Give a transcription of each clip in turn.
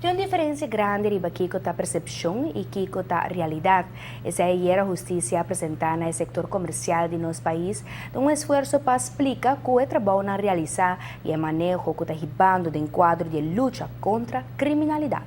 Tin un diferencia grandi riba kico ta percepcion y kico ta realidad. Esey ayera husticia a presenta na e sector comercial di nos pais den un esfuerzo pa splica cu e trabounan realisa y e maneho cu ta hibando den cuadro di e lucha contra criminalidad.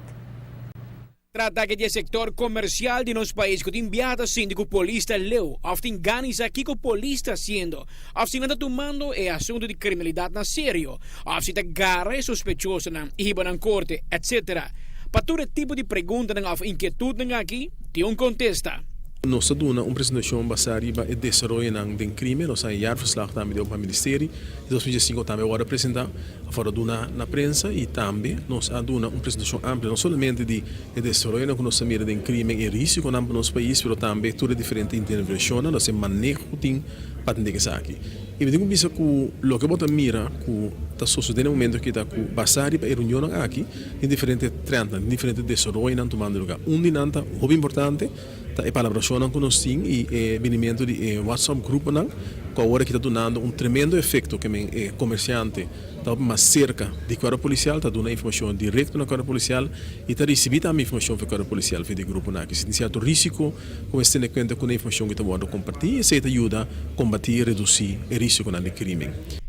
Trata aki di e sector comercial di nos pais cu tin biaha ta sinti cu polis ta leu of tin gana di sa kico polis ta haciendo of si nan ta tumando e asunto di criminalidad na serio of si ta gara e sospechosonan y hiba nan corte, etc. Pa tur e tipo di preguntanan of inquietudnan aki tin un contesta. Nos ta duna un presentashon basá riba e desaroyonan den krimen. Nos a jaarverslag tambe di Openbaar Ministerie di 2015 tambe a wòrdu presentá, a wòrdu duna na prensa i tambe nos a duna un presentashon amplio no solamente di e desaroyonan ku nos ta mira den krimen i risikonan pa nos pais pero tambe tur e diferente intervenshonnan, nos e maneho ku tin pa atendé ku esaki. I mi tin ku bisa ku loke bo ta mira ku ta sosodé na e momento aki ta ku basá riba e reunionnan aki tin diferente trendnan, tin diferente desaroyonan tumando lugá. Un di nan ta hopi importante. Ta e palabrashonnan ku nos tin i e binimentu di e WhatsApp gruponan ku awor aki ta dunando un tremendo efekto ke men e komersiante ta hopi mas serka di kuerpo polisial, ta duna informashon direkto na kuerpo polisial i ta risibí tambe informashon for kuerpo polisial via di gruponan aki. Si tin sierto risiko ku mester tene kuenta ku na informashon ku ta wòrdu kompartí esei ta yuda kombatí i redusí e risikonan di krimen.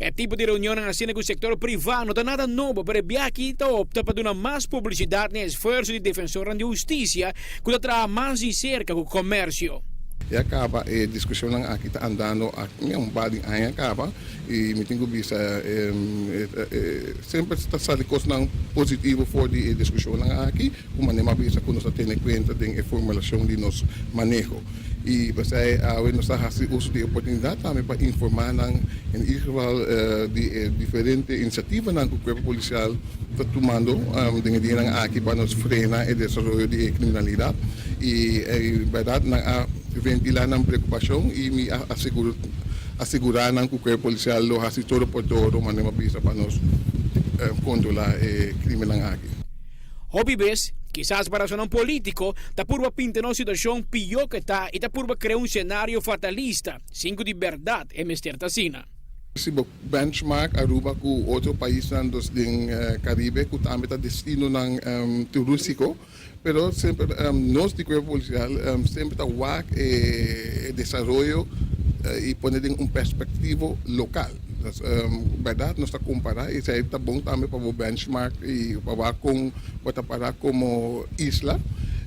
E tipo di reunionnan asina ku sektor privá no ta nada nobo, pero e biaha aki ta opta pa duna mas publisidat na e esfuerso di defensornan di hustisia ku ta traha mas di serka ku komersio. Ya kaba e diskushonnan aki ta andando aki un par di aña kaba i mi tin ku bisa semper ta sali kosnan positivo for di e diskushonnan aki ku manera mi a bisa ku nos ta tene kuenta den e formulashon di nos maneho i pasei awe nos ta hasi uso di e oportunidat tambe pa informá nan in ieder geval di e diferente inisiativanan ku Kuerpo Polisial ta tumando den e dianan aki pa nos frena e desaroyo di e kriminalidat i e bèrdat nan a ventilá nan preokupashon i mi a asegurá nan ku Kuerpo Polisial lo hasi todo por todo manera mi a bisa pa nos kontrolá e krimennan aki. Hopi bes, kisas pa rasonnan polítiko, ta purba pinta nos situashon pió ku e ta i ta purba krea un senario fatalista, sin ku di bèrdat e mester ta asina. Si bo benchmark Aruba ku otro paisnan dos den Caribe ku tambe ta destinonan turístiko, pero semper nos di Cuerpo Policial semper ta wak e desaroyo i pone den un perspectivo local. Bèrdat nos ta kompara i esei ta bon tambe pa bo benchmark i pa wak kon bo ta para komo isla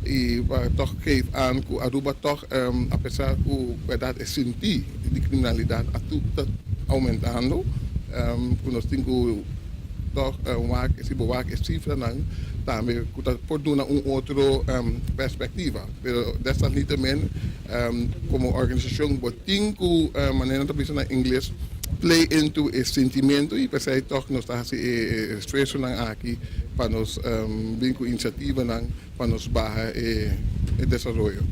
i pa tòg geef aan ku Aruba tòg apesar ku bèrdat e sinti di kriminalidat a ta oumentando ku nos tin ku tòg wak si bo wak e sifranan tambe ku ta por duna un otro perspektiva pero desalniettemin komo organisashon bo tin ku manera nan ta bisa na ingles play into e sintimentu i p'esei tòg nos ta hasi e esfuersonan aki pa nos bin ku inisiativanan pa nos baha e desaroyo.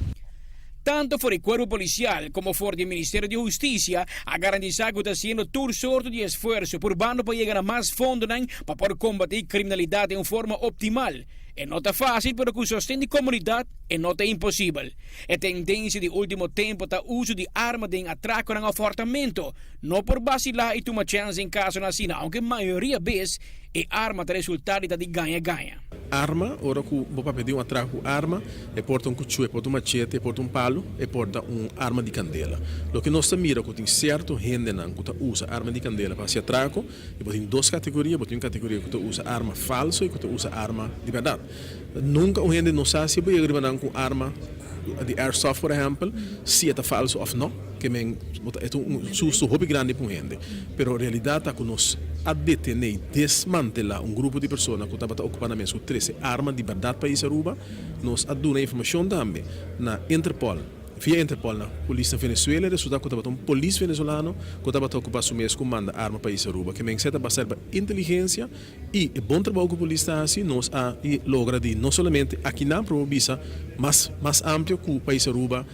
Tanto for di Cuerpo Policial como for di Ministerio di Husticia a garantisa cu ta haciendo tur sorto di esfuerso purbando pa yega na mas fondonan pa por combati criminalidad den un forma optimal. E no ta facil pero cu sosten di comunidad e no ta imposibel. E tendencia di ultimo tempo ta uso di arma den atraconan of hortamento. No por bacila y tuma chance den casonan asina aunke mayoria bes e arma ta resulta di ta di gaña gaña. Arma, ora ku bo papia di un atrako ku arma, e por ta un kuchú, e por ta un machete, e por ta un palu, e por ta un arma di kandela. Loke nos ta mira ku tin sierto hendenan ku ta usa arma di kandela pa hasi atrako, i bo tin dos kategoria, bo tin un kategoria ku ta usa arma falso i ku ta usa arma di bèrdat. Nunka un hende no sa si bo yega riba nan ku un arma di airsoft por ehèmpel, si e ta falso òf no. Ke men bo ta e ta un susto hopi grandi pa un hende. Pero realidat ta ku nos a detené i desmantelá un grupo di persona ku tabata okupá nan mes ku trese arma di bèrdat pais Aruba. Nos a duna informashon tambe na Interpol, via Interpol na polis na Venezuela i resultá ku tabata un polis venezolano ku tabata okupá su mes ku manda arma pais Aruba. Ke men esei ta basá riba inteligensia i e bon trabou ku polis ta hasi. Nos a logra di no solamente akinan pero bo bisa mas mas amplio ku pais Aruba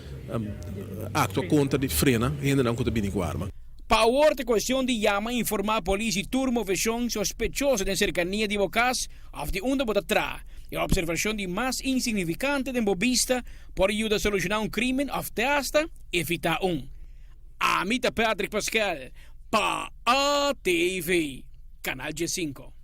aktua kontra di frena hendenan ku ta bini ku arma. Pa awor ta kuestion di yama i informá polis di tur moveshon sospechoso den serkania di bo kas òf di unda bo ta traha. E opservashon di mas insignifikante den bo bista por yuda solushoná un krímen òf te asta evitá un. Ami ta Patrick Paskel pa ATV, Kanal diesinko.